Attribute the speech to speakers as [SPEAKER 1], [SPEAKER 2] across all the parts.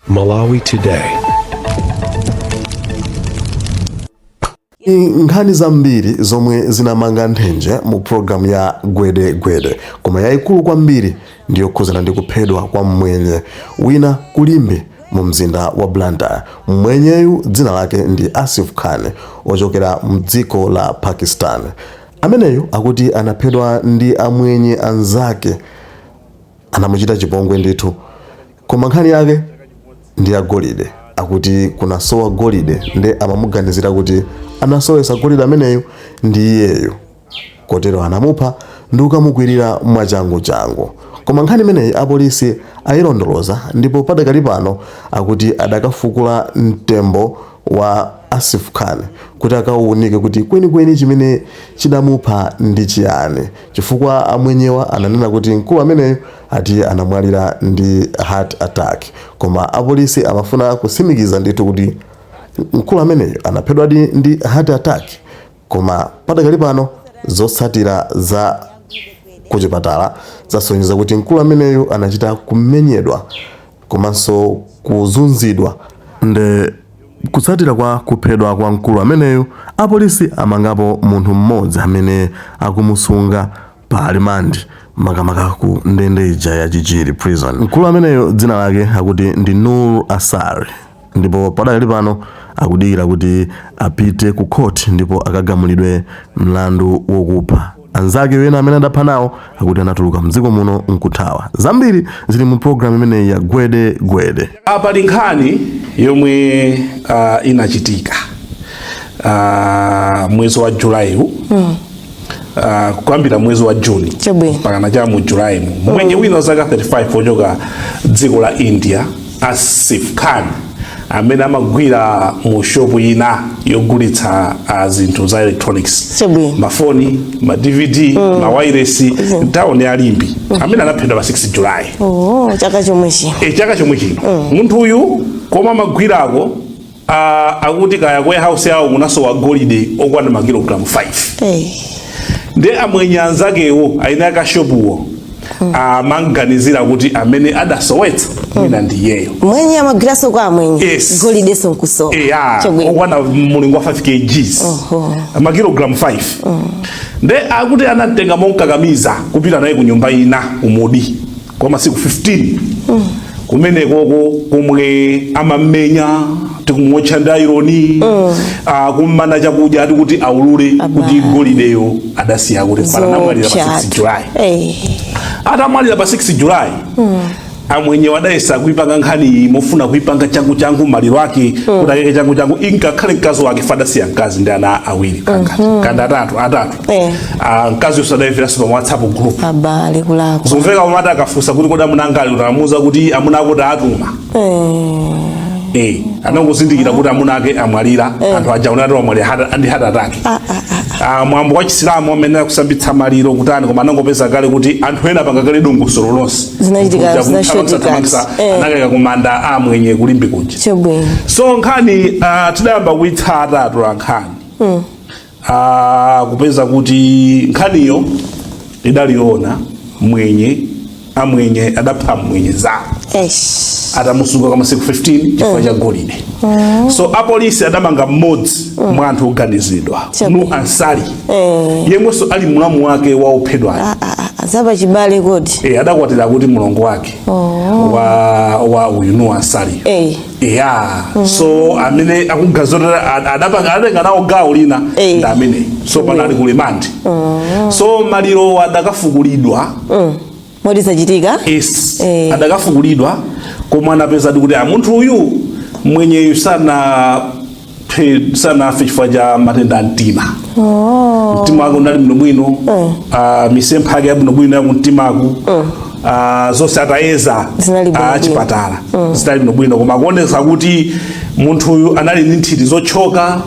[SPEAKER 1] Malawi Today.
[SPEAKER 2] Nkhani zambiri zomwe zinamanga nthenje mu programu ya Gwede Gwede, koma yayikulu kwambiri ndi yokhuzana ndi kuphedwa kwa mmwenye wina ku Limbe mu mzinda wa Blantyre. Mmwenyeyu dzina lake ndi Asif Khan ochokera mdziko la Pakistan. Ameneyu akuti anaphedwa ndi amwenye anzake, anamuchita chipongwe ndithu, koma nkhani yake ndi ya golide. Akuti kunasowa golide nde amamuganizira kuti anasowesa golide ameneyu ndi iyeyo, kotero anamupha ndi kukamukwirira mwachangu changu. Koma nkhani imeneyi apolisi ayilondoloza ndipo padakali pano akuti adakafukula mtembo wa Asif Khan kuti akauunike kuti kwenikweni chimene chidamupha ndi chiyani, chifukwa amwenyewa ananena kuti mkulu ameneyu ati anamwalira ndi heart attack, koma apolisi amafuna kutsimikiza ndithu kuti mkulu ameneyu anaphedwadi ndi heart attack. Koma padakali pano zotsatira za kuchipatala zasonyeza kuti mkulu ameneyu anachita kumenyedwa komanso kuzunzidwa. Nde kutsatira kwa kuphedwa kwa mkulu ameneyu, apolisi amangapo munthu mmodzi amene akumusunga pa remand, makamaka ku ndende ija ya Chichiri Prison. Mkulu ameneyo dzina lake akuti ndi Nur Asari ndipo padakali pano akudikira kuti apite ku court ndipo akagamulidwe mlandu wokupha. Anzake wena amene adapha nawo akuti anatuluka mdziko muno nkuthawa. Zambiri zili mu program imeneyi ya Gwede Gwede.
[SPEAKER 3] Apa pali nkhani yomwe inachitika mwezi wa Julayi kuyambira mwezi wa Juni
[SPEAKER 4] Chabwino.
[SPEAKER 3] mpaka cha mu Julayi mu mwenye wina wa zaka 35 wochoka dziko la India, Asif Khan, amene amagwira mu shopu ina yogulitsa zinthu za electronics,
[SPEAKER 4] Chabwino.
[SPEAKER 3] mafoni, ma DVD, ma wireless, town ya Limbe, amene anaphedwa pa 6 July.
[SPEAKER 4] Oh, chaka chomwe chino.
[SPEAKER 3] E, chaka chomwe chino. Munthu uyu koma amagwirako, akuti kaya ku warehouse yawo kunasowa golide okwana makilogalamu 5. Ndi amwenye anzakewo eni ake a shopuwo amaganizira kuti amene adasowetsa mwina ndi iyeyo.
[SPEAKER 4] Mwenye amagwiranso kwa amwenye.
[SPEAKER 3] Yes.
[SPEAKER 4] Golidenso nkusowa.
[SPEAKER 3] Eya.
[SPEAKER 4] Chabwino.
[SPEAKER 3] Okwana mulingo wa 5 kgs, makilogalamu 5. Nde akuti anatenga momkakamiza kupita naye ku nyumba ina kumudzi kwa masiku 15, kumenekoko komwe amammenya, tikumuotcha ndi ayironi, kummana chakudya, ati kuti aulule kuti golideyo adasiya kuti. Mpaka anamwalira pa 6
[SPEAKER 4] Zoopsa.
[SPEAKER 3] July. Atamwalira pa 6 July, amwenye wadayesa kuipanga nkhani mofuna kuipanga changu changu maliro ake, kuti akeke changu changu, ingakhale mkazi wake fadasiya mkazi ndi ana awiri kangati kanda atatu, atatu. Ah, mkazi uso adayimviranso pa WhatsApp group.
[SPEAKER 4] Abale, kulakwa.
[SPEAKER 3] Zomveka umati akafunsa kuti kodi amuna angali, utamuuza kuti amuna akuti atuma. Anangozindikira kuti amuna ake amwalira. Anthu aja unati amwalira ndi heart attack. Ah, mwambo wa Chisilamu amene akusambitsa maliro kutani, koma anangopeza kale kuti anthu ena apanga kale dongosolo lonse.
[SPEAKER 4] Zinachitika,
[SPEAKER 3] Kuja
[SPEAKER 4] zina
[SPEAKER 3] kuthamangitsa,
[SPEAKER 4] shortcuts.
[SPEAKER 3] Anakaika kumanda amwenye ku Limbe kuja.
[SPEAKER 4] Chabwino.
[SPEAKER 3] So nkhani tidayamba kuitsata atola nkhani, kupeza kuti nkhaniyo idaliona mwenye, amwenye adapha mwenye zawo
[SPEAKER 4] Eish.
[SPEAKER 3] atamusunga kwa masiku 15 chifukwa cha golide. So apolisi adamanga mmodzi mwa anthu oganizidwa,
[SPEAKER 4] Chabwino.
[SPEAKER 3] Nu Ansari, yemwenso ali mlamu wake wa ophedwayo.
[SPEAKER 4] Ah, ah, ah, zapachibale kodi.
[SPEAKER 3] E, adakwatira kuti mlongo wake wa uyu Nu Ansari. Eya, so amene akuganizira adapanga, adatenga nawo gawo lina ndi amene. So pano ali ku remand. So maliro adakafukulidwa.
[SPEAKER 4] Moti zachitika.
[SPEAKER 3] Yes.
[SPEAKER 4] Eh.
[SPEAKER 3] Adakafukulidwa, koma anapeza kuti a munthu uyu mwenyeyu sana sanafe chifukwa cha matenda a mtima. Mtima wake unali bwinobwino, misempha yake yabwinobwino yakumtimaku, zonse atayeza
[SPEAKER 4] Zinali bwinobwino.
[SPEAKER 3] Chipatala zinali bwinobwino, koma kuonesa kuti munthuyu anali ndi nthiti zotchoka,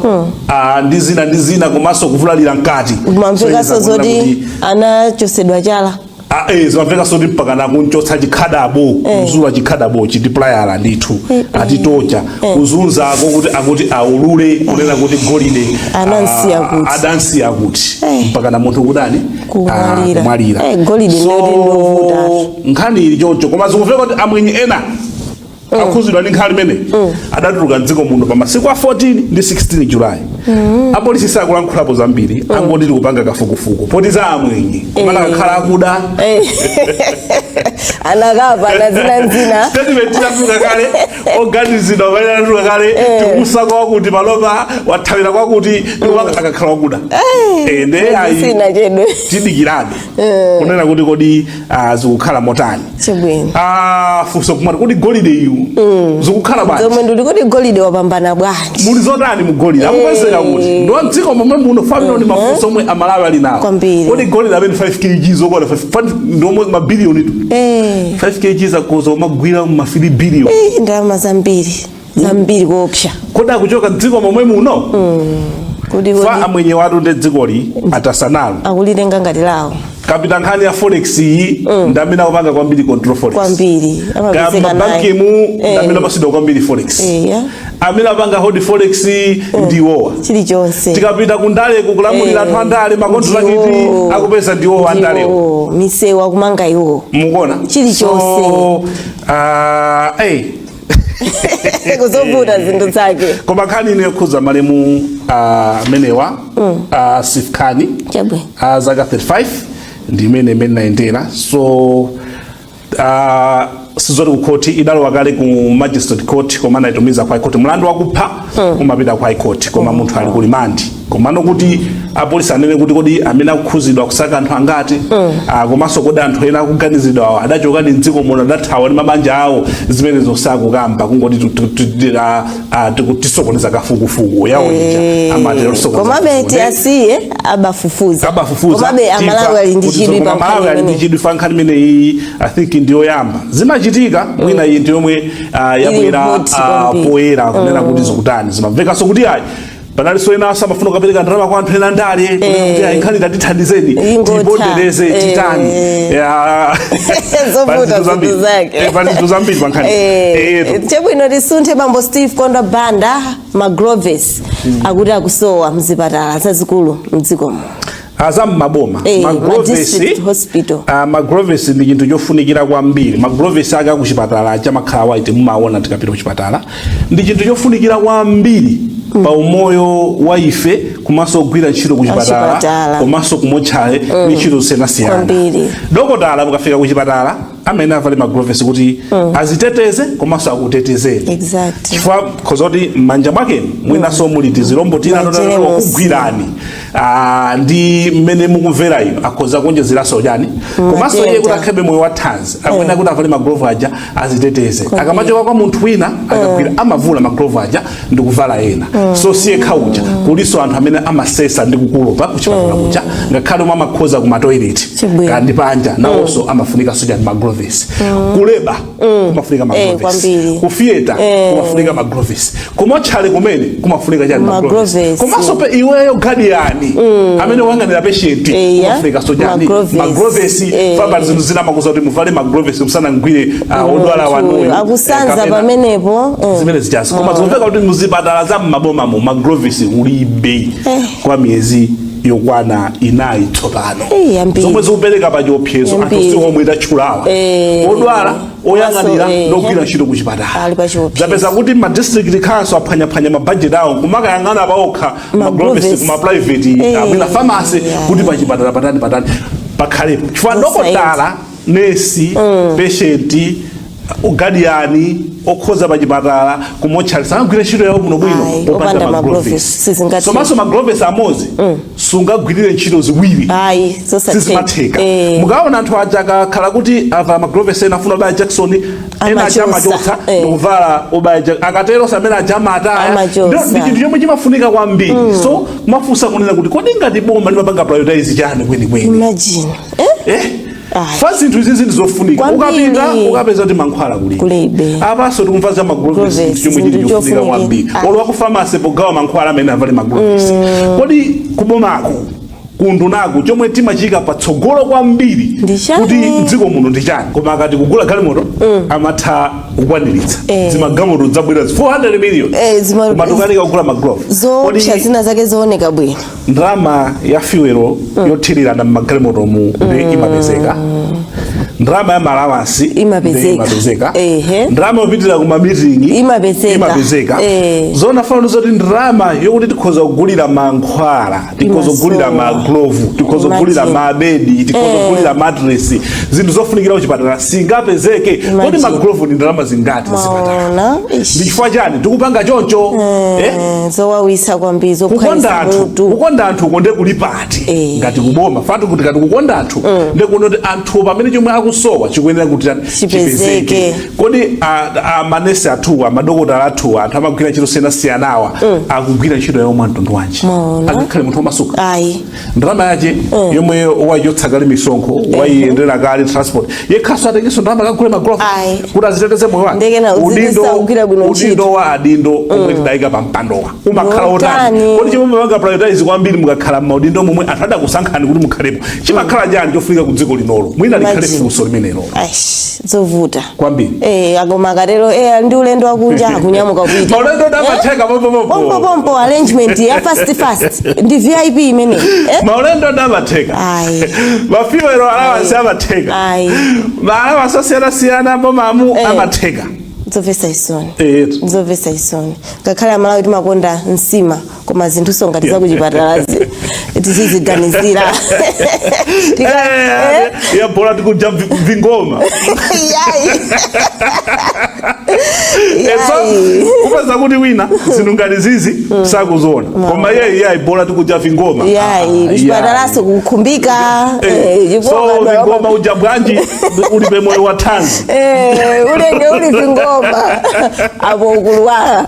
[SPEAKER 3] ndi zina ndi zina, komanso kuvulalira mkati.
[SPEAKER 4] Mamvekanso
[SPEAKER 3] So,
[SPEAKER 4] zoti
[SPEAKER 3] kuti
[SPEAKER 4] anachosedwa chala.
[SPEAKER 3] Ah, zimamvekanso kuti mpaka nakunchotsa chikhadabo, kuzula chikhadabo chitipulayala ndithu, atitocha kuzunzako kuti akuti aulule kunena kuti golide
[SPEAKER 4] Anansiya kuti.
[SPEAKER 3] Adansiya kuti, mpaka na munthu kudani.
[SPEAKER 4] Kumwalira.
[SPEAKER 3] Ah, kumwalira.
[SPEAKER 4] Golide
[SPEAKER 3] So,
[SPEAKER 4] ndoti ndovuta.
[SPEAKER 3] nkhani ili choncho, koma zikumveka kuti amwenye ena Akhuzidwa ndi nkhani imene adatuluka mdziko muno pa masiku a 14 ndi 16 July. Apolisi sakulankhulapo zambiri, angoti tikupanga kafukufuku poti za amwenye, komana kakhala akuda.
[SPEAKER 4] Anakapa na zina nzina.
[SPEAKER 3] Statement itatuluka kale, oganizidwa pamene anatuluka kale, tikusaka wakuti palopa wathawira kwakuti, akakhala wakuda. Nde ayi,
[SPEAKER 4] sina chedwe.
[SPEAKER 3] Tidikirabe kunena kuti kodi zikukhala motani.
[SPEAKER 4] Chabwino.
[SPEAKER 3] Funso kumati, kodi golide iyu zikukhala bwanji?
[SPEAKER 4] Zomwe ndili kuti golide wapambana bwanji?
[SPEAKER 3] Muli zotani mu golide? Akupezeka kuti ndo dziko momwe muno family, ndi mafunso omwe Amalawi ali nawo.
[SPEAKER 4] Kwambiri.
[SPEAKER 3] Kodi golide amene 5 kg zokwana 5 ndomwe mabiliyoni tu, 5 kg zakoza umagwira ma 3 billion.
[SPEAKER 4] Ndalama zambiri zambiri kuopsa.
[SPEAKER 3] Kodi akuchoka dziko momwe muno?
[SPEAKER 4] Kuti
[SPEAKER 3] fa
[SPEAKER 4] kodi
[SPEAKER 3] amwenye watu ndi dzikoli atasanalo.
[SPEAKER 4] Akulitenga ngati lawo.
[SPEAKER 3] Kapita nkhani ya forex iyi, ndi amene akupanga kwambiri control forex.
[SPEAKER 4] Kwambiri amapezeka naye.
[SPEAKER 3] Mabankimu ndi amene apasidwa kwambiri forex. Amene apanga hold forex ndiwowa.
[SPEAKER 4] Chilichonse.
[SPEAKER 3] Tikapita kundale, kukulamulira anthu andale, ma contract
[SPEAKER 4] Ndiwo.
[SPEAKER 3] akupeza ndiwowa andalewo.
[SPEAKER 4] Ndiwo. Misewu akumanga iwo.
[SPEAKER 3] Mukuona?
[SPEAKER 4] Chilichonse.
[SPEAKER 3] So, hey.
[SPEAKER 4] Kuzovuta zinthu zake.
[SPEAKER 3] Koma nkhani ino yokhuza malemu amenewa, Sifkhani,
[SPEAKER 4] Chabwino.
[SPEAKER 3] Zaka 35, ndi imene nayendera. So sizoti ku court idalowa kale ku magistrate court, koma anayitumiza kwa high court. Mlandu wakupha umapita kwa high court, koma munthu ali ku remand. Komano kuti apolisi anene kuti kodi amene akukhuzidwa kusaka anthu angati, komanso kodi anthu ena akuganizidwa awo adachokadi mdziko muno, adathawa ndi mabanja awo, zimene zosakukamba, kungoti tisokoneza kafukufuku yawo ija, amatero tisokoneza
[SPEAKER 4] Komabe
[SPEAKER 3] kafukufuku.
[SPEAKER 4] tiyasiye abafufuza.
[SPEAKER 3] Abafufuza.
[SPEAKER 4] Komabe Amalawi ali ndi chidwi pa
[SPEAKER 3] Amalawi ali
[SPEAKER 4] nkhani
[SPEAKER 3] ndi
[SPEAKER 4] imeneyi.
[SPEAKER 3] chidwi pa nkhani imeneyi. I think ndiyoyamba zimachitika, mwina iyi ndiyomwe yabwera
[SPEAKER 4] hot kwambiri.
[SPEAKER 3] Poyera kunena kuti zikutani, zimamvekanso kuti ayi, panalinso ena samafuna kukapereka ndalama kwa anthu ena ndale, kunena kuti ayi, nkhani tatithandizeni,
[SPEAKER 4] Ingotha.
[SPEAKER 3] tipondereze, titani. Ya.
[SPEAKER 4] Zovuta
[SPEAKER 3] Pali zinthu
[SPEAKER 4] zinthu
[SPEAKER 3] zambiri.
[SPEAKER 4] zake.
[SPEAKER 3] Pali zinthu zambiri pa nkhani.
[SPEAKER 4] Chabwino, tisunthe. Bambo Steve Kondwa Banda, ma gloves akuti akusowa mzipatala zazikulu mdzikomo.
[SPEAKER 3] Aza mmaboma.
[SPEAKER 4] Ma
[SPEAKER 3] Ma gloves,
[SPEAKER 4] district hospital.
[SPEAKER 3] Ma gloves ndi chinthu chofunikira kwambiri. Ma gloves ake akuchipatala chamakhala white, mumaona tikapita kuchipatala, ndi chinthu chofunikira kwambiri pa umoyo wa ife, komanso kugwira ntchito kuchipatala,
[SPEAKER 4] Kuchipatala.
[SPEAKER 3] komanso kumotchale ndi ntchito zosiyanasiyana.
[SPEAKER 4] Kwambiri.
[SPEAKER 3] Dokotala mukafika kuchipatala amene avale ma gloves kuti aziteteze komanso akutetezeni. Chifukwa khoza kuti m'manja mwakeni mwinanso muli tizilombo tina
[SPEAKER 4] Ma germs.
[SPEAKER 3] kugwirani. Ndi mmene mukumvera ino, akhoza kuonjezeranso chani. Komanso iye kuti
[SPEAKER 4] Matenda.
[SPEAKER 3] akhebe moyo wa thanzi, akuyenera kuti avale maglove aja, aziteteze. Akamachoka kwa munthu wina, akagwira, amavula maglove aja ndi kuvala ena. So siye khauja, kuliso anthu amene amasesa ndi kukolopa kuchipatala kuja, ngakhale omwe amakhoza kuma toilet
[SPEAKER 4] Chibwino.
[SPEAKER 3] kandi panja, nawonso amafunika soja ma gloves. Ku labour kumafunika ma gloves.
[SPEAKER 4] Kwambiri.
[SPEAKER 3] Ku theatre kumafunika ma gloves. Kumotchale kumene kumafunika chani? Ma gloves.
[SPEAKER 4] Ma gloves.
[SPEAKER 3] Komanso pe iweyo guardian amene wang'anira patient, kumafunika so chani?
[SPEAKER 4] Ma gloves.
[SPEAKER 3] Ma gloves. Papa zinthu zina makuza kuti muvale ma gloves musanangwire odwala wanuyo.
[SPEAKER 4] Akusanza pamenepo.
[SPEAKER 3] Zimene zichazo. Koma zikumveka kuti muzipatala za mmabomamo ma gloves ulibe kwa miyezi yokwana 4 tsopano,
[SPEAKER 4] Yambiri.
[SPEAKER 3] zomwe zikupereka pa chiopsezo anthu
[SPEAKER 4] Yambiri.
[SPEAKER 3] si omwe tatchulawa, odwala, oyang'anira, ndogwira ntchito kuchipatala.
[SPEAKER 4] Ali pa chiopsezo.
[SPEAKER 3] Zapeza kuti ma district council aphwanyaphwanya mabajeti awo kumakayang'ana paokha ma gloves
[SPEAKER 4] Ma gloves.
[SPEAKER 3] kuma private, mwina pharmacy, kuti pachipatala patani patani pakhalepo, chifukwa
[SPEAKER 4] Zosayenza.
[SPEAKER 3] dokotala, nesi, patient, guardian, okhoza pachipatala, kumotchali sangagwire ntchito yawo bwino bwino
[SPEAKER 4] Ayi,
[SPEAKER 3] popanda
[SPEAKER 4] opanda
[SPEAKER 3] ma
[SPEAKER 4] ma
[SPEAKER 3] gloves.
[SPEAKER 4] gloves. Sizingatheka.
[SPEAKER 3] Somanso ma gloves amodzi sungagwirire ntchito ziwiri.
[SPEAKER 4] Ayi, zosatheka.
[SPEAKER 3] Sizimatheka. Mukaona anthu aja akakhala kuti avala ma gloves, ena afuna obaya Jackson, ena aja
[SPEAKER 4] Amachotsa.
[SPEAKER 3] amachotsa ndikuvala obaya Jackson, akatero samene aja amataya.
[SPEAKER 4] Amachotsa.
[SPEAKER 3] Ndi chinthu chomwe chimafunika kwambiri. So kumafunsa kunena kuti kodi ngati boma limapanga prioritize chani kwenikweni?
[SPEAKER 4] Imagine, eh? Ayi.
[SPEAKER 3] Fa zinthu izi zinthu zofunika.
[SPEAKER 4] Kwambiri.
[SPEAKER 3] Ukapita ukapeza kuti mankhwala kulibe.
[SPEAKER 4] Kulibe.
[SPEAKER 3] Apanso tikumva za ma gloves,
[SPEAKER 4] Gloves,
[SPEAKER 3] chomwe chili
[SPEAKER 4] zinthu
[SPEAKER 3] chofunika
[SPEAKER 4] chofunika.
[SPEAKER 3] kwambiri. Olowa ku pharmacy pogawa mankhwala, amene avale ma gloves. Kodi kubomako, kundunako, chomwe timachika patsogolo kwambiri
[SPEAKER 4] Ndi chani?
[SPEAKER 3] kuti mdziko muno ndi chani? Koma akati kugula galimoto amatha kukwaniritsa, zimagalimoto zabwera 400 million, koma tukanika kugula ma glove.
[SPEAKER 4] Zoopsa zina zake zooneka bwino.
[SPEAKER 3] Ndalama ya fuel yothirirana mmagalimotomu ndi imapezeka. Ndalama ya ma allowance
[SPEAKER 4] Imapezeka.
[SPEAKER 3] Imapezeka.
[SPEAKER 4] Ehe.
[SPEAKER 3] Ndalama yopitira kuma meeting
[SPEAKER 4] Imapezeka.
[SPEAKER 3] Imapezeka. Zona fano zoti ndalama yokuti tikhoza kugulira mankhwala, tikhoza kugulira
[SPEAKER 4] Imasowa.
[SPEAKER 3] ma glove, tikhoza kugulira
[SPEAKER 4] Imagine.
[SPEAKER 3] mabedi, tikhoza kugulira mattress, zinthu zofunikira kuchipatala, singapezeke. Kodi
[SPEAKER 4] Imagine.
[SPEAKER 3] ma glove ndi ndalama zingati mzipatala?
[SPEAKER 4] Maona. Ish.
[SPEAKER 3] Ndi chifukwa chani tikupanga choncho, eh?
[SPEAKER 4] Zowawisa kwambiri,
[SPEAKER 3] Kukonda
[SPEAKER 4] zophwanyisa
[SPEAKER 3] anthu,
[SPEAKER 4] mutu.
[SPEAKER 3] kukonda anthu uko nde kuli pati? Ngati kuboma fatu kuti ngati kukonda anthu, nde kuona kuti anthu pamene chomwe akusowa chikuyenera kuti chani?
[SPEAKER 4] Chipezeke.
[SPEAKER 3] Kodi manesi athuwa, madokotala athuwa, anthu amagwira ntchito siyanasiyanawa, akugwira ntchito yawo mwa mtundu wanji?
[SPEAKER 4] Maona.
[SPEAKER 3] Angakhale munthu wamasuka?
[SPEAKER 4] Ayi.
[SPEAKER 3] Ndalama yache yomwe waichotsa kale misonkho, waiyendera kale transport, yekhaso atengenso ndalama akagule ma glove
[SPEAKER 4] Ayi.
[SPEAKER 3] kuti aziteteze moyo wake?
[SPEAKER 4] Ndekena uzidisa kugwira bwino ntchito.
[SPEAKER 3] Udindo wa adindo omwe tidayika pa mpandowa umakhala otani?
[SPEAKER 4] Otani.
[SPEAKER 3] Kodi chomwe mumapanga prioritize kwambiri mukakhala m'maudindo momwe anthu adakusankhani kuti mukhalepo chimakhala chani chofunika ku dziko linolo? Mwina likhale
[SPEAKER 4] Imagine.
[SPEAKER 3] funso limenelo.
[SPEAKER 4] Aish, zovuta
[SPEAKER 3] Kwambiri.
[SPEAKER 4] Akoma akatero ndi ulendo wakunja, akunyamuka kupita.
[SPEAKER 3] Maulendo ndamatheka pompo.
[SPEAKER 4] Pompo pompo, arrangement ya fast fast, ndi VIP imene, eh?
[SPEAKER 3] Maulendo ndamatheka.
[SPEAKER 4] Ayi.
[SPEAKER 3] Ma fuel allowance amatheka.
[SPEAKER 4] Ayi.
[SPEAKER 3] Ma allowance osiyanasiyana bomamu amatheka.
[SPEAKER 4] Zomvetsa chisoni.
[SPEAKER 3] Eh.
[SPEAKER 4] Zomvetsa chisoni. Ngakhale Amalawi timakonda nsima, koma zinthu ngati zakuchipatalazi tiziziganizira.
[SPEAKER 3] Ya, bola tikuja vingoma.
[SPEAKER 4] Yayi.
[SPEAKER 3] So
[SPEAKER 4] Yayi.
[SPEAKER 3] kupeza kuti wina zinthu ngati zizi sakuziona, koma iye, yayi, bola tikuja vingoma.
[SPEAKER 4] Yayi,
[SPEAKER 3] Ah,
[SPEAKER 4] kuchipatalaso kukhumbika.
[SPEAKER 3] So vingoma uja bwanji ulibe moyo wa thanzi?
[SPEAKER 4] Ulenge uli vingoma apo ukuluwala,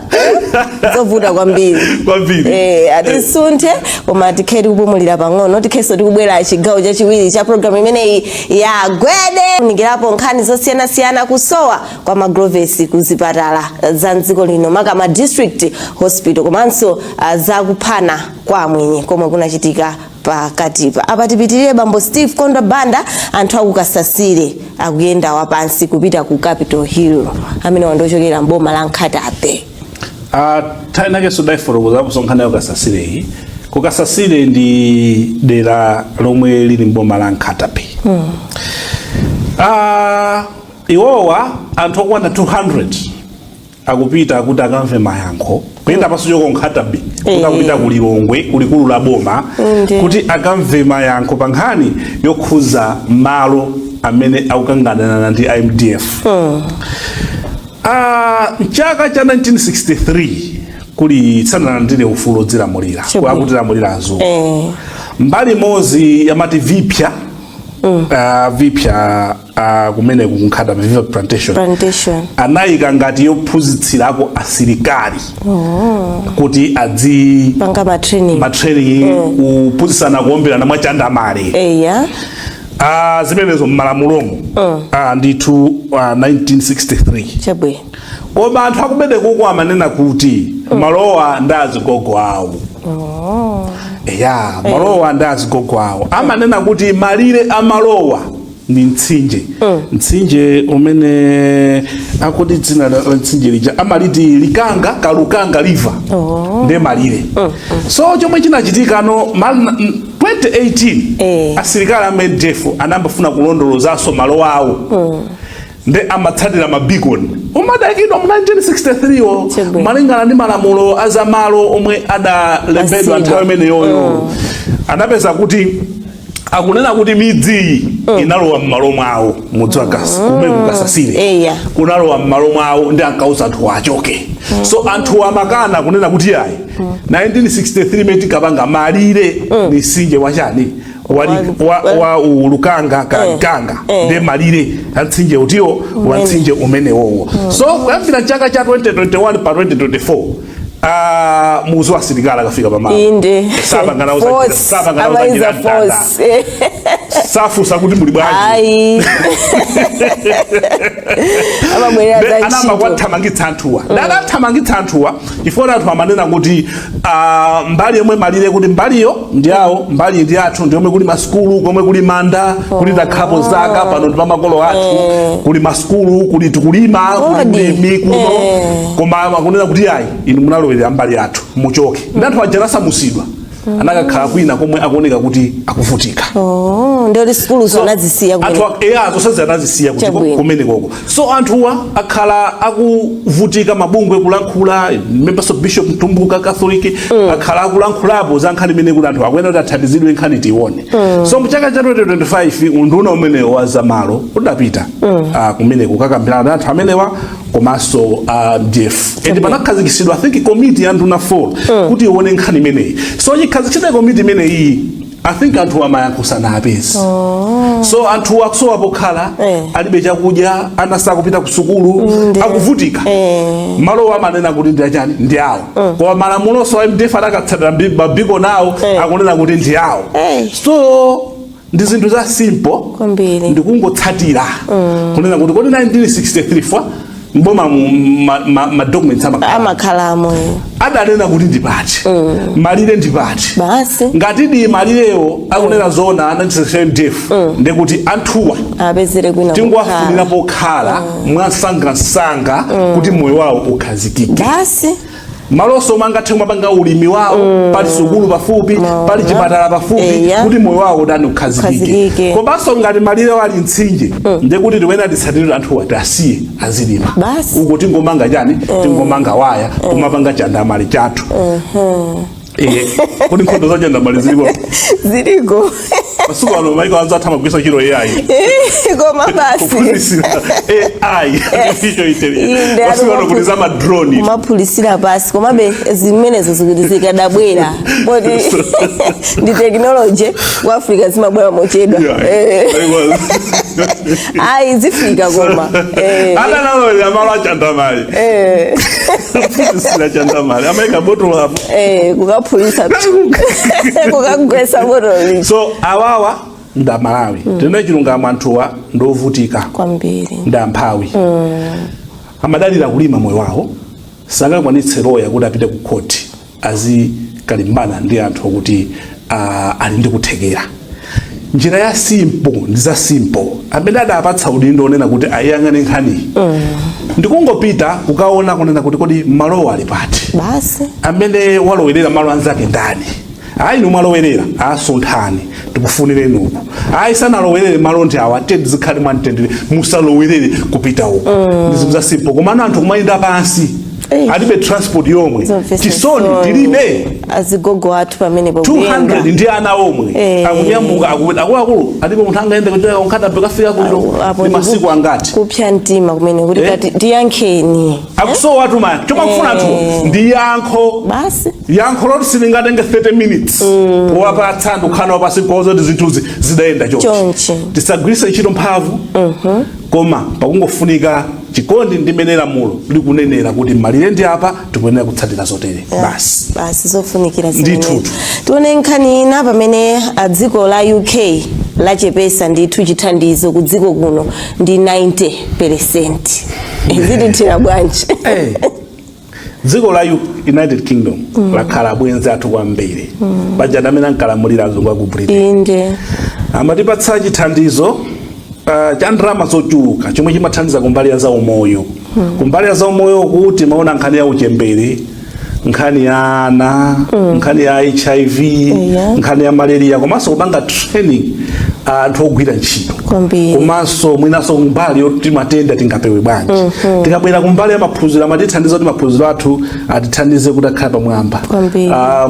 [SPEAKER 4] zovuta kwambiri.
[SPEAKER 3] Kwambiri.
[SPEAKER 4] Atisunthe, koma tikhe tikupumulira pang'ono, tikhenso tikubwera chigawo chachiwiri cha programu imeneyi ya Gwede, kunikirapo nkhani zosiyanasiyana, kusowa kwa ma gloves kuzipatala za mdziko lino, maka ma district hospital, komanso zakuphana kwa amwenye komwe kunachitika pakatipa. Apa tipitirire, bambo Steve Kondwa Banda, anthu akukasasire akuyenda wapansi kupita ku Capitol Hill, amene wandochokera mboma la Nkhatabe.
[SPEAKER 3] Nthawi nakenso daifotokozapo nkhani yayo. Kasasireyi, kukasasire ndi dera lomwe lili mboma la Nkhatabe. Iwowa anthu okwana 200 akupita kuti akamve mayankho, kuyenda pansi choko Nkhatabe kuti akupita ku Lilongwe, kulikulu la boma, kuti akamve mayankho pa nkhani yokhuza malo amene akukanganana ndi MDF. Mchaka cha 1963 kuli tsanalandire ufulu odzilamulira, akutilamulira azungu, mbali imodzi yamati Vipya, Vipya, kumeneku kunkhata, Viva Plantation,
[SPEAKER 4] Plantation.
[SPEAKER 3] anayika ngati yophunzitsirako asilikali kuti adzi
[SPEAKER 4] panga ma training.
[SPEAKER 3] Ma training, kuphunzitsana kuomberana mwachandamale. Zimenezo mmalamulomo, ndithu, 1963. Koma anthu akumenekuko amanena kuti malowa ndi azigogo awo. Eya, malowa ndi azigogo awo. Amanena kuti malire amalowa ndi mtsinje, mtsinje umene akuti dzina la mtsinje lija amaliti Likanga, Kalukanga River, ndiye malire. So chomwe chinachitika no 2018, asilikali a MDF anambafuna kulondolozanso malo awo, nde amatsatira ma beacon umadayikidwa mu 1963 wo, malingana ndi malamulo azamalo omwe adalembedwa
[SPEAKER 4] Asidwa.
[SPEAKER 3] nthawi imeneyoyo. Anapeza kuti akunena kuti midziyi inalowa m'malo mwawo, mudzi wa kumene kukasasire kunalowa m'malo mwawo, ndi ankauza anthu achoke. So anthu amakana kunena kuti ayi, 1963 imene tinkapanga malire ni mtsinje wachani, wa Ulukanga, Kalikanga, ndi malire a mtsinje utiwo, wa mtsinje umenewowo. So kuyambira chaka cha 2021 pa 2024, muzi wa asilikali akafika pamalo,
[SPEAKER 4] Force.
[SPEAKER 3] sapangana
[SPEAKER 4] Amaiza
[SPEAKER 3] uzachita mtanda.
[SPEAKER 4] force.
[SPEAKER 3] Safusa kuti muli bwanji.
[SPEAKER 4] Ayi, amabwerera za
[SPEAKER 3] Anamba
[SPEAKER 4] ntchito.
[SPEAKER 3] kwathamangitsa anthuwa, ndadathamangitsa anthuwa chifukwa anthu amanena kuti mbali yomwe malire kuti mbaliyo ndi awo, mbali ndi athu, ndi yomwe kuli masukulu, komwe kuli manda, kuli takhapo zaka pano ndi pamakolo athu, kuli masukulu, kuli tikulima, kuli
[SPEAKER 4] Kodi.
[SPEAKER 3] ulimi kuno. Koma akunena kuti ayi, inu munalowerera mbali yathu, muchoke. Ndi anthu aja anasamusidwa. Anakakhala kwina komwe akuoneka kuti akuvutika.
[SPEAKER 4] Oh, ndiye sukulu anazisiya kumene.
[SPEAKER 3] Anthu eya, zonse anazisiya kuti kumene koko. So anthuwa akhala akuvutika, mabungwe kulankhula, members of Bishop Mtumbuka Catholic akhala akulankhulapo za nkhani imene kuti anthu akuyenera kuti athandizidwe, nkhani tione. So mchaka cha 2025 unduna umenewo wa zamalo udapita kumene kukakambirana ndi anthu amenewa komanso MDF, and panakhazikitsidwa, I think, komiti ya nduna 4 kuti ione nkhani imeneyi. So chikhazikitsidwe komiti imeneyi, I think anthu amayankho sanapeze. So anthu akusowa pokhala, alibe chakudya, ana sakupita ku sukulu, akuvutika. Malowo amanena kuti ndi achani? Ndi awo. Koma malamuloso a MDF adakatsatira mabiko nawo akunena kuti ndi awo. So ndi zinthu za simple.
[SPEAKER 4] Kwambiri.
[SPEAKER 3] Ndikungotsatira kunena kuti kodi 1963 fwa mboma ma documents amakhala
[SPEAKER 4] amakhalamo.
[SPEAKER 3] Adanena kuti ndipati malire, ndipati
[SPEAKER 4] basi.
[SPEAKER 3] Ngati di malirewo akunena zona 1963 MDF, ndekuti anthuwa
[SPEAKER 4] apezere kwina
[SPEAKER 3] tingowafunira
[SPEAKER 4] kukhala.
[SPEAKER 3] Pokhala mwansangasanga kuti moyo wawo ukhazikike.
[SPEAKER 4] Basi.
[SPEAKER 3] Malonso omwe angathe kumapanga ulimi wawo, pali sukulu pafupi, pali chipatala pafupi, kuti moyo wawo udani? Ukhazikike.
[SPEAKER 4] Ukhazikike.
[SPEAKER 3] Komanso ngati malire ali mtsinje, ndekuti tiwena titsatire anthuwa, tiasiye azilima.
[SPEAKER 4] Basi.
[SPEAKER 3] Uko tingomanga chani? Tingomanga waya, kumapanga chandamali chathu. Kodi nkhondo za chandamali zilipo?
[SPEAKER 4] Ziliko.
[SPEAKER 3] Masiku ano maiko anzathu amagwisa ntchito AI
[SPEAKER 4] Koma basi.
[SPEAKER 3] Kuphunzitsira AI, artificial intelligence.
[SPEAKER 4] Inde.
[SPEAKER 3] Masiku ano kuti za ma drone.
[SPEAKER 4] Kumaphulisira pasi, komabe zimenezo zikuti zikadabwera, poti ndi technology, ku Africa zimabwera mochedwa. Ayi, zifika koma.
[SPEAKER 3] Adanalowera malo achandamali, kuphunzitsira chandamali, amaika botolo apo.
[SPEAKER 4] Kukaphulisa, kukagwesa botolo.
[SPEAKER 3] So awawa ndamalawi, tine chilungamo, anthuwa ndovutika
[SPEAKER 4] kwambiri.
[SPEAKER 3] Ndamphawi, amadalira kulima moyo wawo, sangakwanitse loya kuti apite ku khoti azikalimbana ndi anthu okuti ali ndi kuthekera. Njira ya simple ndi za simple, amene adapatsa udindo onena kuti ayang'ane nkhaniyi, ndikungopita kukaona kunena kuti kodi malowo ali pati,
[SPEAKER 4] basi,
[SPEAKER 3] amene walowerera malo anzake ndani? Ayi, inu mwalowerera, asunthani, tikufunireni uku. Ayi, sanalowerere, malo ndi awa, tiyeni zikhale mwamtendere, musalowerere kupita uku. Ndi zinthu za simple, komano anthu kumayenda pansi, alibe transport yomwe.
[SPEAKER 4] Zomvetsa
[SPEAKER 3] Chisoni
[SPEAKER 4] chisoni.
[SPEAKER 3] tilibe.
[SPEAKER 4] Azigogo athu pamenepo kuyenda.
[SPEAKER 3] 200 ndi ana omwe akunyamuka akupita. Akuluakulu alipo, munthu angayende kuchoka kunkhata kafika kuno
[SPEAKER 4] Apo
[SPEAKER 3] ndi
[SPEAKER 4] ndi
[SPEAKER 3] masiku angati?
[SPEAKER 4] Kupsa mtima kumene kuti kati tiyankheni.
[SPEAKER 3] Akusowa atu maya chomafuna anthu ndi yankho.
[SPEAKER 4] Basi.
[SPEAKER 3] Yankho loti silingatenge 30 minutes wapatsa anthu kukhala wapasi koza kuti zinthuzi zidayenda chonchi.
[SPEAKER 4] Chonchi.
[SPEAKER 3] Tisagwiritse ntchito mphamvu, koma pakungofunika chikondi ndi mene lamulo likunenera kuti malire ndi apa, tikuyenera kutsatira zotere, basi.
[SPEAKER 4] Basi, zofunikira zimenezo.
[SPEAKER 3] Ndithu.
[SPEAKER 4] Tione nkhani ina pamene a dziko la UK lachepesa ndithu chithandizo ku dziko kuno ndi 90%. Zitithira bwanji?
[SPEAKER 3] Dziko la United Kingdom lakhala abwenzi athu kwambiri. Paja amene ankalamulira azungu aku Britain amatipatsa chithandizo cha ndalama zochuluka chomwe chimathandiza kumbali ya zaumoyo. Kumbali ya zaumoyo kuti maona nkhani ya uchembere, nkhani ya ana, nkhani ya HIV, nkhani ya malaria, komanso kupanga training anthu ogwira ntchito. Komanso mwinanso kumbali yoti matenda tingapewe bwanji. Tikabwera kumbali ya maphunziro, amatithandiza kuti maphunziro athu atithandize kuti akhale pamwamba.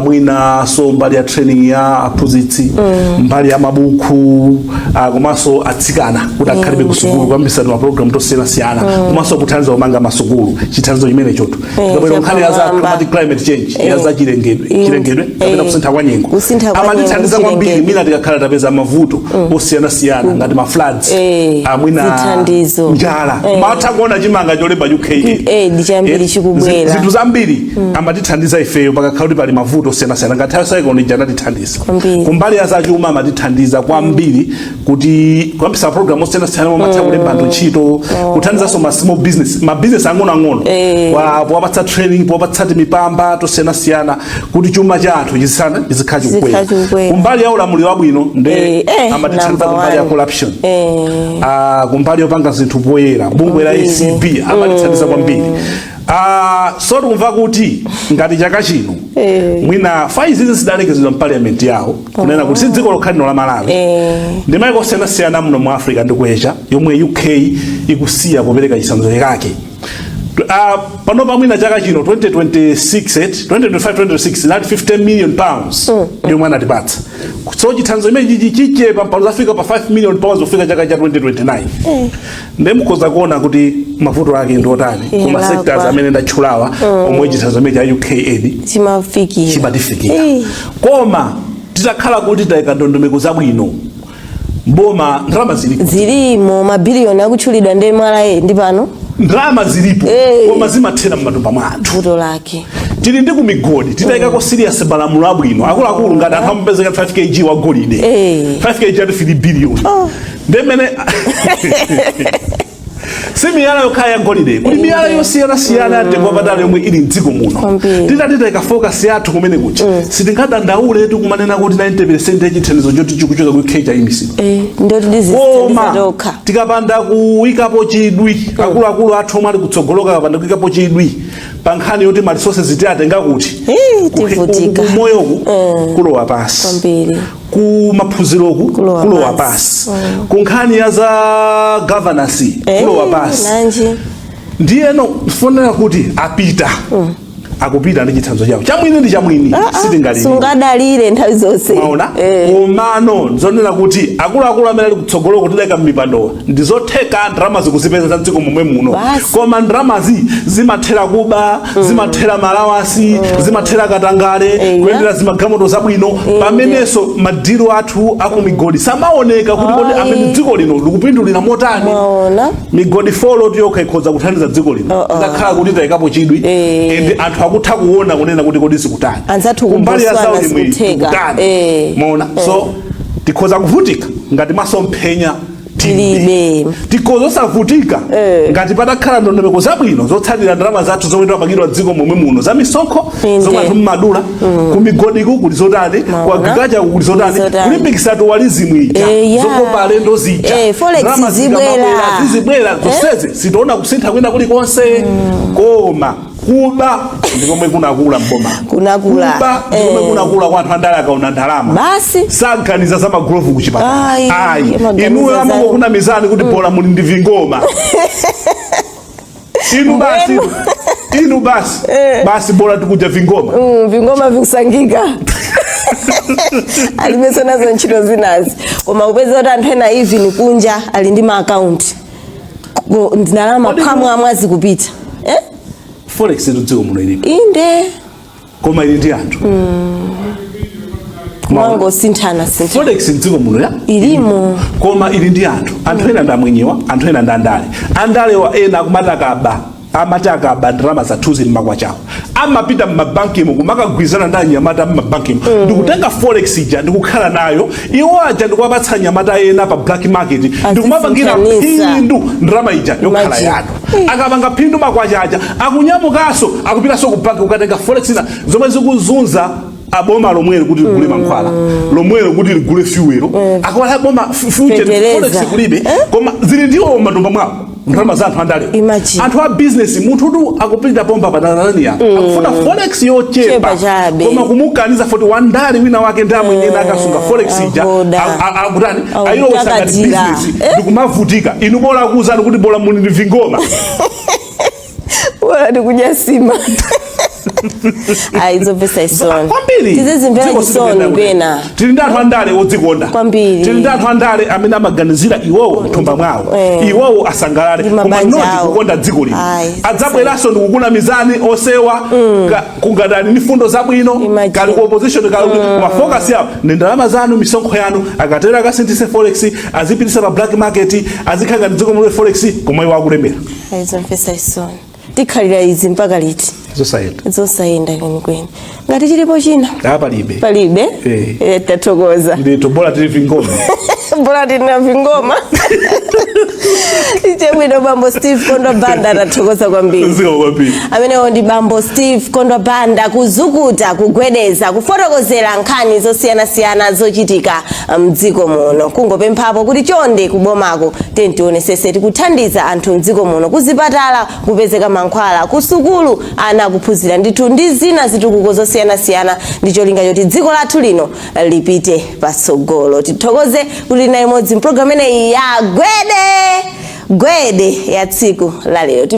[SPEAKER 3] Mwinanso mbali ya training ya aphunzitsi, mbali ya mabuku, komanso atsikana kuti akhalibe ku sukulu, kuyambisa mapulogalamu tosiyanasiyana, komanso kuthandiza kumanga masukulu, chithandizo chimene choto. Tikabwera nkhani ya za
[SPEAKER 4] Chapamwamba.
[SPEAKER 3] climate change, ya za chilengedwe, chilengedwe kapena kusintha kwa nyengo,
[SPEAKER 4] Kusintha kwa nyengo,
[SPEAKER 3] amatithandiza kwambiri.
[SPEAKER 4] chilengedwe.
[SPEAKER 3] Mina tikakhala tapeza mavuto osiyanasiyana ngati ma floods, amwina
[SPEAKER 4] zithandizo.
[SPEAKER 3] Njala, matha kuona chimanga cholemba UK
[SPEAKER 4] Aid chambiri chikubwera.
[SPEAKER 3] Zinthu zambiri amatithandiza ifeyo pakakhala kuti pali mavuto osiyanasiyana. Ngati nthawi cyclone ija anatithandiza. Kumbali ya zachuma amatithandiza kwambiri kuti kuyambisa program osiyanasiyana momwe amatha kulemba anthu ntchito, kuthandizanso ma small business, ma business ang'onoang'ono, powapatsa training, powapatsa timipamba tosiyanasiyana kuti chuma cha anthu chizisana chizikhala chikukwera.
[SPEAKER 4] Chizikhala chikukwera.
[SPEAKER 3] Kumbali ya ulamuliro wabwino nde amatithandiza
[SPEAKER 4] number
[SPEAKER 3] kumbali ya
[SPEAKER 4] one.
[SPEAKER 3] corruption, kumbali yopanga zinthu poyera, bungwe la ACB amatithandiza kwambiri. Ah, so tikumva kuti ngati chaka chino mwina faizizi zidalekezedwa m'parliament yawo kunena kuti si dziko lokha lino la Malawi, ndi maiko osiyanasiyana muno mu Africa ndi ku Asia yomwe UK ikusiya kupereka chithandizo chake. Panopa mwina chaka chino 2026, 2025, 2026 inati £50 million yomwe anatipatsa. So chithandizo imene chichi chichepa mpano zafika pa £5 million kufika chaka cha 2029. Nde mukhoza kuona kuti mavuto ake ndi otani kuma
[SPEAKER 4] Yalakwa.
[SPEAKER 3] sectors amene ndatchulawa omwe chithandizo imene cha UK aid
[SPEAKER 4] Chimafikira.
[SPEAKER 3] Chimatifikira. Koma titakhala kuti tayika ndondomeko zabwino mboma, ndalama zilipo.
[SPEAKER 4] Zilimo, mabiliyoni akutchulidwa ndi MRA ndi pano.
[SPEAKER 3] Ndalama zilipo, koma zimathera m'matumba mwa anthu.
[SPEAKER 4] Vuto lake.
[SPEAKER 3] Tili ndi kumigodi, titayikako serious malamulo abwino, akuluakulu, ngati anthu amapezeka 5 kg wa golide, 5 kg ati 3 billion. Ndemene si miyala yokhala ya golide, kuli miyala yosiyanasiyana ya mtengo wapatali yomwe ili mdziko muno.
[SPEAKER 4] Kwambiri.
[SPEAKER 3] Titati tayika focus yathu kumene kucha, sitingadandaule tikumanena kuti 90% ya chithandizo choti chikuchoka ku UK chayimisidwa.
[SPEAKER 4] Ndoti tizithandiza
[SPEAKER 3] Koma
[SPEAKER 4] tokha.
[SPEAKER 3] tikapanda kuyikapo chidwi, akuluakulu athu omwe ali kutsogoloka akapanda kuyikapo chidwi pa nkhani yoti ma resources tiatenga kuti,
[SPEAKER 4] Tivutika.
[SPEAKER 3] Kumoyoku kulowa pasi.
[SPEAKER 4] Kwambiri.
[SPEAKER 3] Ku maphunziroku
[SPEAKER 4] Kulowa
[SPEAKER 3] kulowa
[SPEAKER 4] pasi.
[SPEAKER 3] pasi, ku nkhani ya za governance kulowa pasi.
[SPEAKER 4] Nanji.
[SPEAKER 3] Ndiyeno fonera kuti apita, akupita ndi chithandizo chawo chamwini ndi chamwini, sitingalire.
[SPEAKER 4] Sungadalire nthawi zonse.
[SPEAKER 3] Maona? Komano nzonena kuti akuluakulu amene ali kutsogolo kutideka m'mipandowa, ndizotheka ndalama zikuzipeza za mdziko momwe muno.
[SPEAKER 4] Basi.
[SPEAKER 3] Koma ndalamazi zimathera kuba, zimathera ma allowance, zimathera katangale, kuyendera zimagalimoto zabwino, pamenenso ma deal athu akumigodi samaoneka kuti kodi
[SPEAKER 4] Ayi.
[SPEAKER 3] amene dziko lino likupindulira motani.
[SPEAKER 4] Mwaona?
[SPEAKER 3] Migodi four yokha ikhoza kuthandiza dziko lino tikakhala kuti tayikapo chidwi and anthu akutha kuona kunena kuti kodi zikutani.
[SPEAKER 4] Anzathu ku
[SPEAKER 3] Kumbali ya
[SPEAKER 4] Botswana
[SPEAKER 3] zaulimi
[SPEAKER 4] zikutheka.
[SPEAKER 3] zikutani. Maona? So tikhoza kuvutika ngati masomphenya
[SPEAKER 4] Tilibe.
[SPEAKER 3] Tikhoza osavutika ngati patakhala ndondomeko zabwino zotsatira ndalama zathu zomwe timapangidwa dziko momwe muno za misonkho, zomwe anthu mmadula. Ku migodiku kuli zotani? Ku
[SPEAKER 4] Maona?
[SPEAKER 3] agriculture kuli zotani?
[SPEAKER 4] Kuli zotani?
[SPEAKER 3] Kulimbikitsa tourism ija, zokopa alendo zija.
[SPEAKER 4] Forex
[SPEAKER 3] Ndalama
[SPEAKER 4] zibwera.
[SPEAKER 3] zikamabwera, zizibwera zonsezi, sitiona kusintha kwina kulikonse. Koma kuba ndikomwe kunakula mboma.
[SPEAKER 4] Kunakula.
[SPEAKER 3] Kuba ndikomwe kunakula kwa anthu andale. Akaona ndalama
[SPEAKER 4] Basi.
[SPEAKER 3] saganiza za magulovu kuchipatala.
[SPEAKER 4] Ayi,
[SPEAKER 3] Ayi,
[SPEAKER 4] amaganiza
[SPEAKER 3] inuyo amangokunamizani kuti bola muli ndi vingoma inu basi, inu basi, basi, bola tikuja vingoma.
[SPEAKER 4] Vingoma vikusangika, alibenso nazo ntchito zinazi. Koma upeza kuti anthu ena even kunja ali ndi ma account, ndalama phwamwamwa zikupita, eh?
[SPEAKER 3] Forex itu dziko muno ilipo.
[SPEAKER 4] Inde.
[SPEAKER 3] Koma ili ndi anthu.
[SPEAKER 4] Kumangosinthana sinthana.
[SPEAKER 3] Forex mdziko muno ya
[SPEAKER 4] Ilimo.
[SPEAKER 3] Koma ili ndi anthu. Anthu ena ndi amwenyewa, anthu ena ndi andale. Andalewa ena akumati akaba, amati akaba ndalama zathuzi mmakwachawo, amapita mmabankimo kumakagwirizana ndi anyamata mmabankimo ndikutenga forex ija ndikukhala nayo iwo aja, ndikuwapatsa anyamata ena pa black market ndikumapangira
[SPEAKER 4] Azisinthanitsa.
[SPEAKER 3] phindu ndalama ija yokhala
[SPEAKER 4] Imagine.
[SPEAKER 3] yanu. Akapanga phindu makwacha aja, akunyamukanso akupitanso ku banki kukatenga forex ina, zomwe zikuzunza aboma lomwelo kuti ligule mankhwala, lomwelo kuti ligule fuel. Akawala boma fuel,
[SPEAKER 4] Fetereza.
[SPEAKER 3] forex kulibe, koma zili ndiwo matumba mwawo ndalama za anthu andale.
[SPEAKER 4] Imagine.
[SPEAKER 3] Anthu a business, munthu tu akupita pompa pa Tanzania akufuna forex yochepa,
[SPEAKER 4] Chepa chabe.
[SPEAKER 3] koma kumukaniza foti wandale wina wake ndi amwenyena akasunga forex ija.
[SPEAKER 4] Ahoda.
[SPEAKER 3] Akutani?
[SPEAKER 4] Au,
[SPEAKER 3] Ayilowesa ngati
[SPEAKER 4] takatira.
[SPEAKER 3] business ndikumavutika. Inu bola akuwuzani kuti bola muli ndi vingoma.
[SPEAKER 4] Wala ndikudya sima. Ayi, zomvetsa chisoni.
[SPEAKER 3] Kwambiri.
[SPEAKER 4] Tizizimvera
[SPEAKER 3] Dziko
[SPEAKER 4] chisoni
[SPEAKER 3] silikuyenda.
[SPEAKER 4] pena.
[SPEAKER 3] Tili ndi anthu andale odzikonda.
[SPEAKER 4] Kwambiri.
[SPEAKER 3] Tili ndi anthu andale amene amaganizira iwowo mthumba mwawo, iwowo asangalale,
[SPEAKER 4] Ndi
[SPEAKER 3] koma
[SPEAKER 4] mabanja
[SPEAKER 3] not
[SPEAKER 4] awo.
[SPEAKER 3] kukonda dziko lino.
[SPEAKER 4] Ayi.
[SPEAKER 3] Adzabweranso ndikukunamizani osewa kungatani ndi fundo zabwino.
[SPEAKER 4] Imagine.
[SPEAKER 3] Kali ku opposition, kali koma focus yawo ndi ndalama zanu, misonkho yanu. Akatero akasinthise forex, azipitisa pa black market, azikhala ngati dziko mulibe forex, koma iwo akulemera.
[SPEAKER 4] Ayi, zomvetsa chisoni. Tikhalira izi mpaka liti?
[SPEAKER 3] Zosayenda.
[SPEAKER 4] Zosayenda kwenikweni. Ngati chilipo china?
[SPEAKER 3] Palibe.
[SPEAKER 4] Palibe.
[SPEAKER 3] Eh.
[SPEAKER 4] Tathokoza.
[SPEAKER 3] Ndithu, bola tili vingoma.
[SPEAKER 4] Bola tina vingoma. Chabwino, bambo Steve Kondwa Banda, atathokoza kwambiri.
[SPEAKER 3] Zikomo kwambiri.
[SPEAKER 4] Amenewo ndi bambo Steve Kondwa Banda, kuzukuta, kugwedeza, kufotokozera nkhani zosiyanasiyana zochitika mdziko muno. Kungopemphapo kuti chonde kubomako tentionesese tikuthandiza anthu mdziko muno, kuzipatala kupezeka mankhwala, kusukulu ana akuphunzira ndithu, ndi zina zitukuko zosiyanasiyana, ndi cholinga choti dziko lathu lino lipite patsogolo. Tithokoze kuti tinali limodzi mpulogalamu imeneyi ya Gwede Gwede ya tsiku la lero.